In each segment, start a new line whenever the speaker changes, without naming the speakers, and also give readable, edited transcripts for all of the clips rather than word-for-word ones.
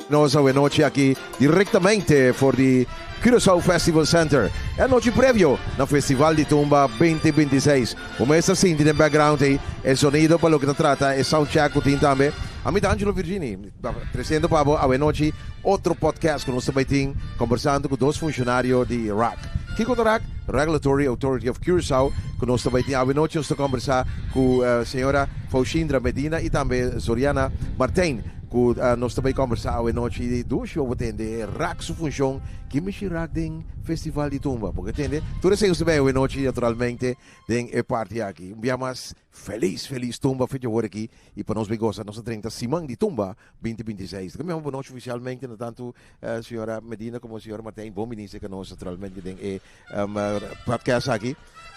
Nos awe nochi aki direktamente for di Curaçao Festival Center. E anochi previo na Festival di Tumba 2026. Bo mes ta sinti den background ei e sonido pa loke ta trata e soundcheck ku tin tambe. Ami ta Angelo Virgini, tresiendo pa bo awe nochi otro podcast ku nos ta bai tin kombersando ku dos funshonario di RAC. Kiko ta RAC? Regulatory Authority of Curaçao, ku nos ta bai tin awe nochi. Nos ta kombersá ku señora Faushindra Medina i tambe Zoriana Martijn. Ku nos ta bai kombersá awe nochi di dushi bo tende RAC su funshon, ki mishi RAC den Festival di Tumba? Bo ke tende tur esei nos ta bai awe nochi naturalmente den e parti aki. Un bia mas felis felis Tumba fecha wor aki i pa nos bai gosa nos ta drenta Siman di Tumba 2026. Ta kambia bo nochi ofisialmente na tantu señora Medina komo señora Martijn bon bini serka nos naturalmente den e podcast aki.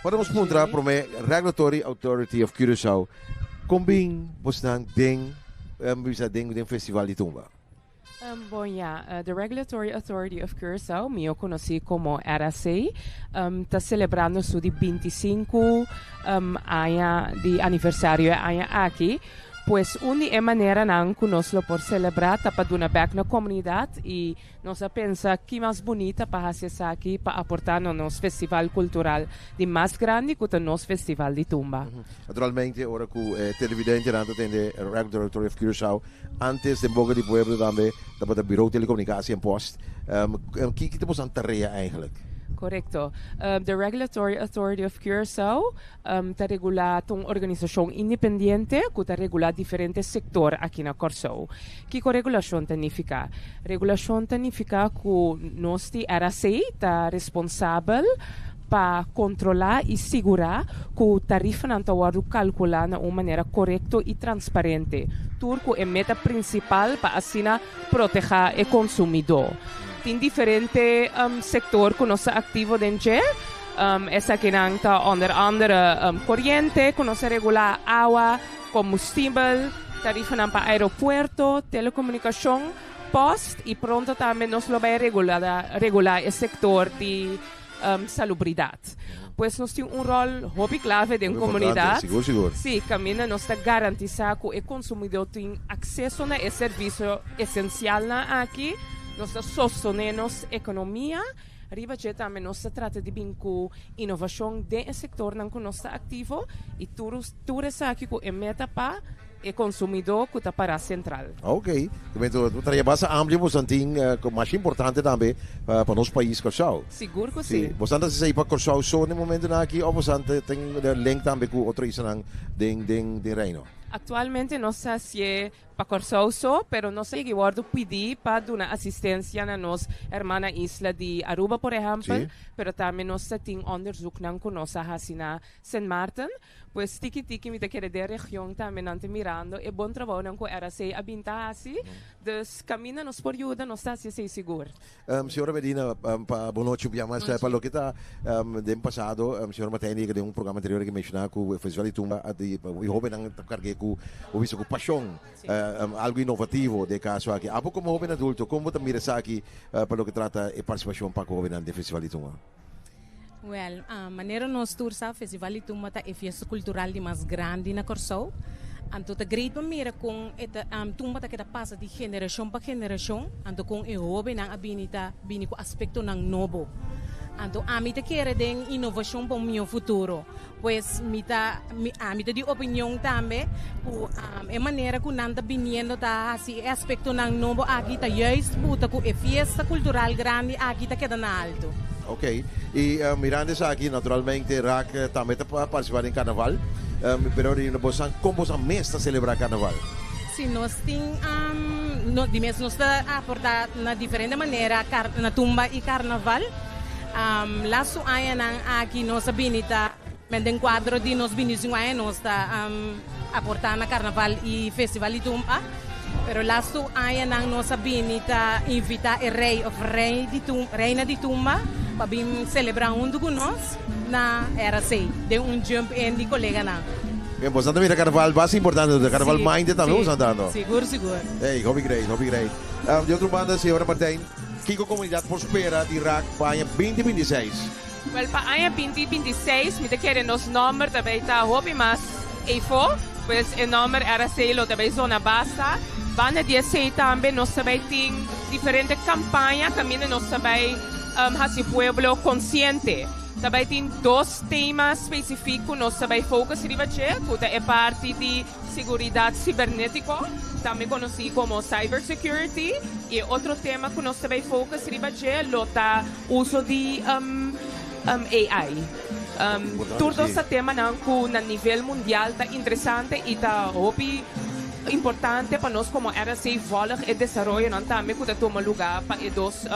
Ora nos puntra prome Regulatory Authority of Curaçao kon bin bosnan den bisa den den festival di tumba?
Bon ya, the Regulatory Authority of Curaçao, mihó konosí komo RAC, ta selebrando su di 25 aña di aniversario e aña aki. Pues un di e maneranan ku nos lo por selebrá ta pa duna bèk na komunidat i Nos a pensa ki mas bunita pa hasi esaki pa aportá na nos festival kultural di mas grandi ku ta nos Festival di Tumba.
Naturalmente ora ku e televidentenan ta tende Regulatory Authority of Curaçao antes den boka di pueblo tambe tabata Bureau Telecomunicatie en Post. Ki ta boso tarea eigenlijk?
Korekto. The Regulatory Authority of Curaçao ta regulá ta un organisashon independiente ku ta regulá diferente sektor aki na Kòrsou. Kiko regulashon ta nifiká? Regulashon ta nifiká ku nos di RAC ta responsabel pa kontrolá i sigurá ku tarifanan ta wòrdu kalkulá na un manera korekto i transparente, tur ku e meta prinsipal pa asina protehá e konsumidó. Tin diferente sektor ku nos ta aktivo den dje. Esakinan ta onder andere koriente ku nos a regulá, awa, kombustibel, tarifanan pa aeropuerto, telekomunikashon, pòst i pronto tambe nos lo bai regulá e sektor di salubridat. Pues nos tin un ròl hopi klave den komunidat.
Sigur, sigur.
Sí, kaminda nos ta garantisá ku e konsumidó tin akseso na e servisio esensialnan aki. Nos ta sostené nos ekonomia. Riba dje tambe nos ta trata di bin ku inovashon den e sektornan ku nos ta aktivo i tur tur esaki ku e meta pa e konsumidó ku ta pará sentral.
Ok. Tambe ta traya basta amplio bosan tin ku masha importante tambe pa nos pais Kòrsou.
Sigur ku si.
Bosan ta hasi esei pa Kòrsou so na e momentunan aki òf bosan ta tin link tambe ku otro islanan den den Reino?
Aktualmente nos ta hasié Pa Kòrsou so, pero nos a yega wòrdu pidí pa duna asistensia na nos hermana isla di Aruba, por ehèmpel, pero tambe nos ta tin ònderzoeknan ku nos a hasi na Sint Maarten. Pues tiki tiki mi ta kere den region tambe nan ta mirando e bon trabounan ku RAC a bin ta hasi. Dus kaminda nos por yuda nos ta hasi esei sigur.
Señora Medina, pa bo nochi un bia mas, pa loke ta den pasado, señor Martijn yega den un programa anterior a menshoná ku e Festival di Tumba di e hóbennan ta karg'é ku, bo bisa ku pashon, algu inovativo den e kaso aki. Abo komo hóben adulto, kon bo ta mira esaki pa loke trata e partisipashon pa ku hóbennan den Festival di Tumba?
Wèl, manera nos tur sa, Festival di Tumba ta e fiesta kultural di mas grandi na Kòrsou. Anto ta great pa mira kon e ta tumba ta keda pasa di generashon pa generashon, anto kon e hóbennan a bini ta bini ku aspektonan nobo. Anto ami ta kere den inovashon pa un mihó futuro. Pues mi ta ami ta di opinion tambe ku e manera ku nan ta biniendo ta hasi e aspektonan nobo aki ta juist buta ku e fiesta kultural grandi aki ta keda na alto.
Ok, i mirando esaki naturalmente Raak tambe ta partisipá den karnaval, pero riba bosan kon bosan mes ta selebrá karnaval?
Si nos tin di mes nos ta aportá na diferente manera na tumba i karnaval. Lastu añanan aki nos a bini ta men den kuadro di nos bini sin aña nos ta aportá na karnaval i festival di tumba pero lastu añanan nos a bini ta invitá e rei òf rei di reina di tumba pa bin selebrá huntu ku nos na RAC den un jump in di koleganan.
Bien, boso ta mira karnaval basta importante, karnaval mainte tambe boso ta dando.
Sigur, sigur.
Ey, hopi great, hopi great. Di otro banda, señora Martijn. Kiko komunidat por spera di rak pa aña 2026?
Wèl, pa aña 2026 mi ta kere nos nòmber ta bay ta hopi mas eyfo, pues e nòmber RAC lo ta bay zona basta. Banda di esei tambe nos ta bai tin diferente kampaña kaminda nos ta bai hasi pueblo konsiente. Ta bai tin dos tema spesifik ku nos ta bai focus riba dje, ku ta e parti di siguridat sibernetiko, tambe konosí komo cybersecurity, i e otro tema ku nos ta bai focus riba dje lo ta uso di AI. Tur dos ta temanan ku na nivel mundial ta interesante i ta hopi importante pa nos komo RSC vòlg e desaroyonan tambe ku ta tuma lugá pa e dos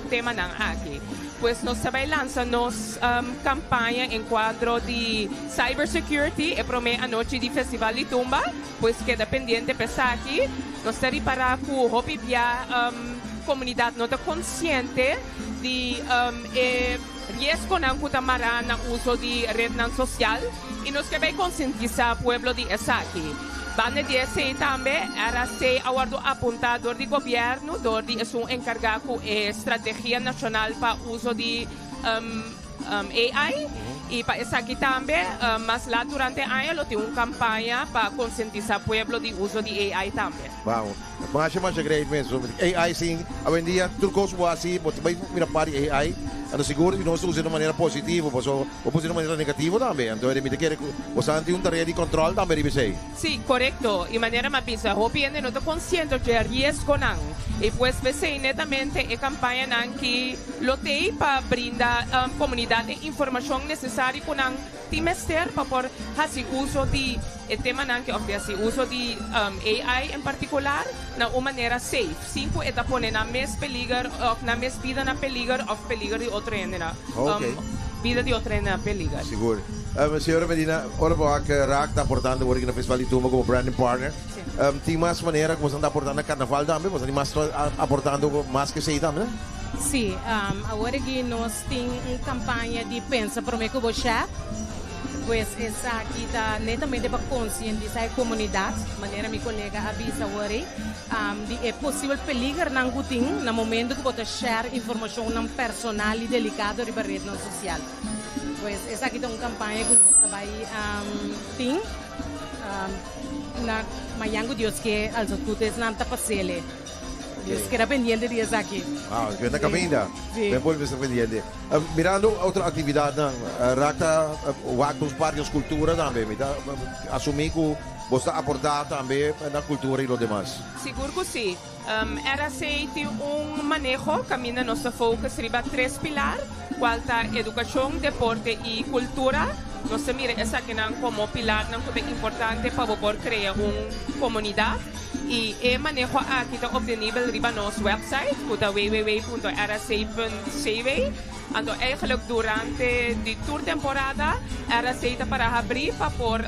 temanan aki. Pues nos ta bai lansa nos kampaña en kuadro di cyber security e promé anochi di Festival di Tumba, pues keda pendiente pa esaki. Nos ta ripará ku hopi bia komunidat no ta konsiente di e riesgonan ku ta mará na uso di retnan sosial i nos ke bai konsientisá pueblo di esaki. Banda di esei tambe RAC a wòrdu apuntá dor di gobièrnu dor di esun enkargá ku e strategia nashonal pa uso di AI i pa esaki tambe mas lat durante aña lo tin un kampaña pa konsientisá pueblo di uso di AI tambe.
Wow. Masha masha great mes. AI sin awendia tur cos bo haci bo ta bay mira par di AI. Anto sigur y nos ta usa di un manera positivo paso bo por usa di un manera negativo tambe. Anto mi ta kere cu bosan tin un tarea di control tambe riba esey.
Si, corecto. Y manera mi a bisa, hopi hende no ta conciente dje riesgonan. Y pues p'esey netamente e campañanan ki lo t'ey pa brinda comunidad e informacion necesario cu nan Tin mester pa por hasi uso di e temanan ke òf di hasi uso di AI en partikular na un manera safe, sin ku e ta pone nan mes peliger òf nan mes bida na peliger òf peliger di otro hende na bida di otro hende na peliger.
Sigur. Señora Medina, ora bo wak Raak ta aportando awor aki na Festival di Tumba komo branding partner, tin mas manera ku boso ta aportando na Karnaval tambe? Boso tin mas aportando mas ku esei tambe?
Sí, awor aki nos tin un kampaña di Pensa Promé Ku Bo Share. Pues esaki ta netamente pa konsientisá e komunidat, manera mi kolega a bisa awor ei, di e posibel peligernan ku tin na momento ku bo ta share informashonnan personal i delikado riba retnan sosial. Pues esaki ta un kampaña ku nos ta bai tin na mañan ku Dios ke, also ku esnan ta pas'el. Dios keda pendiente di esaki.
Ah, ben na caminda. Sí. Ben por mester pendiente. Mirando otro actividadnan, Raak ta wak nos parti nos cultura tambe. Mi ta asumi cu bos ta aporta tambe na cultura y lo demas.
Sigur cu si. RAC tin un maneho caminda nos ta focus riba tres pilar, cual ta educacion, deporte y cultura. Nos ta mira esakinan como pilarnan cu ta importante pa bo por crea un comunidad. I e maneho aki ta obtenibel riba nos website ku ta www.rc.cw. Anto eigenlijk durante di tur temporada RC ta para habrí pa por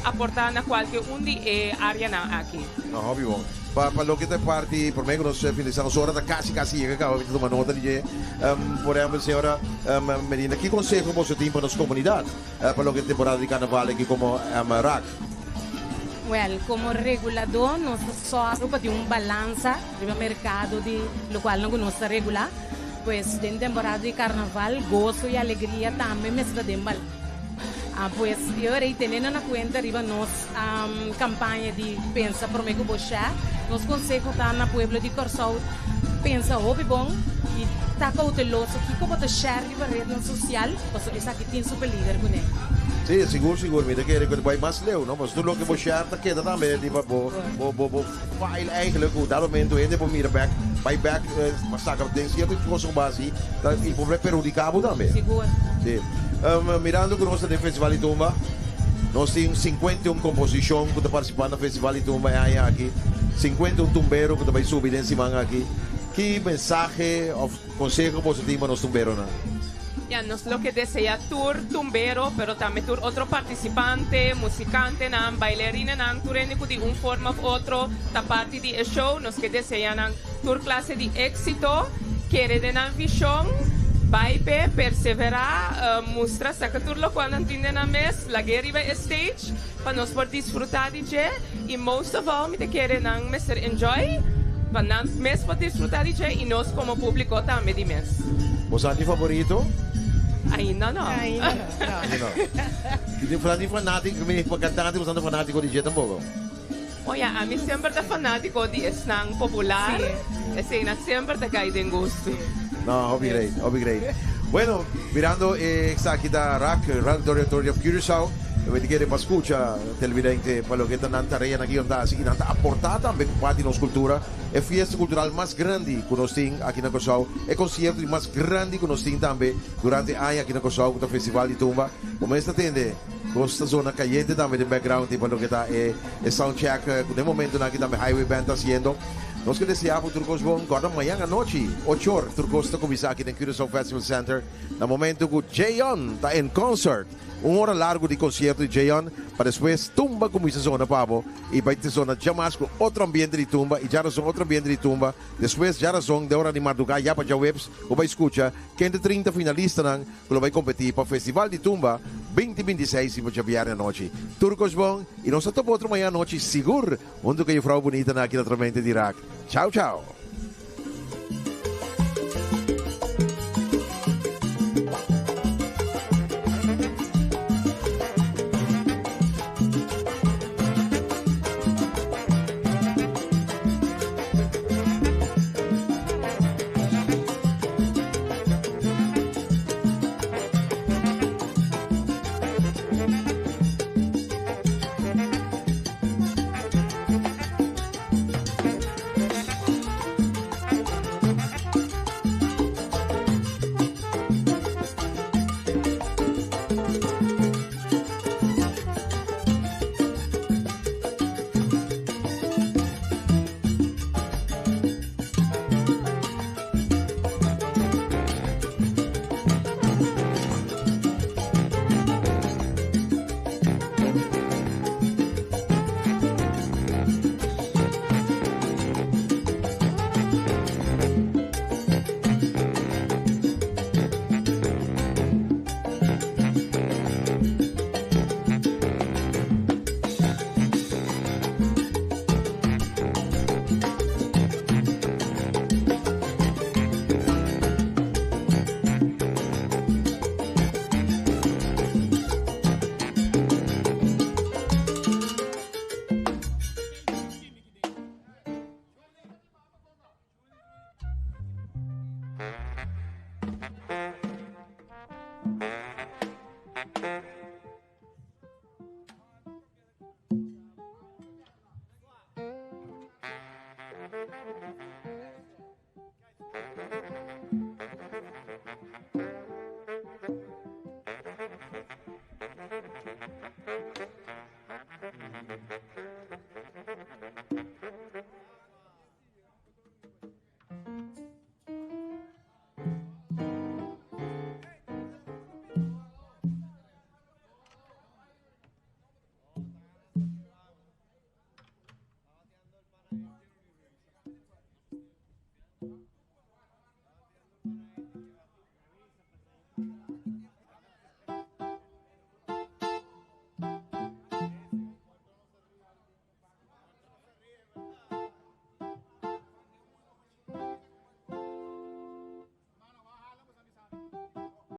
aportá na kualke un di e áreanan aki.
No, hopi bon. Pa pa loke ta e parti promé ku nos finalisá nos ora ta kasi kasi yega kaba mi ta tuma nota di dje. Por ehèmpel señora Medina ki konseho boso tin pa nos komunidat pa loke ta temporada di karnaval aki komo rak?
Wèl, komo reguladó nos ta sòru pa tin un balansa riba merkado di lokualnan ku nos ta regulá. Pues den temporada di karnaval goso i alegria tambe mester ta den balansa. Pues e ora ei tenendo na kuenta riba nos kampaña di Pensa Promé Ku Bo Share, nos konseho ta na pueblo di Kòrsou, pensa hopi bon i ta kouteloso kiko bo ta share riba retnan sosial. Pasobra esaki tin su peliger kuné.
Sí, sigur sigur. Mi ta kere ku ta bai mas leu, no? Pasobra tur loke bo share ta keda tambe riba bo bo bo bo file eigenlijk ku dado momento hende por mira bek, bai bek pa saka den sierto kos ku bo hasi ta i por perhudiká bo tambe.
Sigur.
Sí. Mirando ku nos ta den Festival di Tumba, nos tin 51 komposishon ku ta partisipá na Festival di Tumba e aña aki, 51 tumbero ku ta bai subi den siman aki. Ki mensahe òf Conseho boso tin pa nos tumberonan?
Ya, nos lo ke desea tur tumbero, pero tambe tur otro participante, musicantenan, bailerinanan, tur hende cu di un forma of otro ta parti di e show, nos ke desea nan tur clase di exito, kere den nan vision, bai p'e, persevera, mustra, saca tur locual nan tin den nan mes, lag'e riba e stage pa nos por disfruta di dje. Y most of all mi ta kere nan mester enjoy pa nan mes por disfruta di dje y nos como publico tambe di mes.
Bo sa di favorito?
Ainda no.
Ainda no, no.
Ainda no. Y di fanatico, mi cantante bo sa ta fanatico di dje tampoco?
Oye, ami semper ta fanátiko di esnan popular. Eseinan semper ta kai den gusto.
No, hopi great, hopi great. Bueno, mirando esaki ta RAC, Regulatory Authority of Curaçao, mi ta kere pa skucha televidente pa loke ta nan tareanan ki nan ta hasi i nan ta aportá tambe ku parti di nos kultura, e fiesta kultural mas grandi ku nos tin aki na Kòrsou, e konsierto di mas grandi ku nos tin tambe durante e aña aki na Kòrsou ku ta Festival di Tumba. Bo mes ta tende kos ta zona kayente tambe den background pa loke ta e soundcheck ku den momentonan aki tambe Highway Band ta hasiendo. Nos ke deseá bo tur kos bon. Kòrda mañan anochi, ocho or, tur kos ta kuminsá aki den Curaçao Festival Center na momento ku Jayon ta en concert. Un ora largu di konsierto di Jayon pa despues tumba kuminsá zona pa bo i bai te zona djamas ku otro ambiente di tumba i djarason otro ambiente di tumba. Despues djarason den ora di mardugá ya pa djaweps bo bai skucha ken ta 30 finalistanan ku lo bai kompetí pa Festival di Tumba 2026 riba djabièrnè anochi. Tur kos bon i nos ta topa otro mañan anochi sigur! Huntu ku e juffrouw bunita na aki naturalmente di Raak. Chao chao.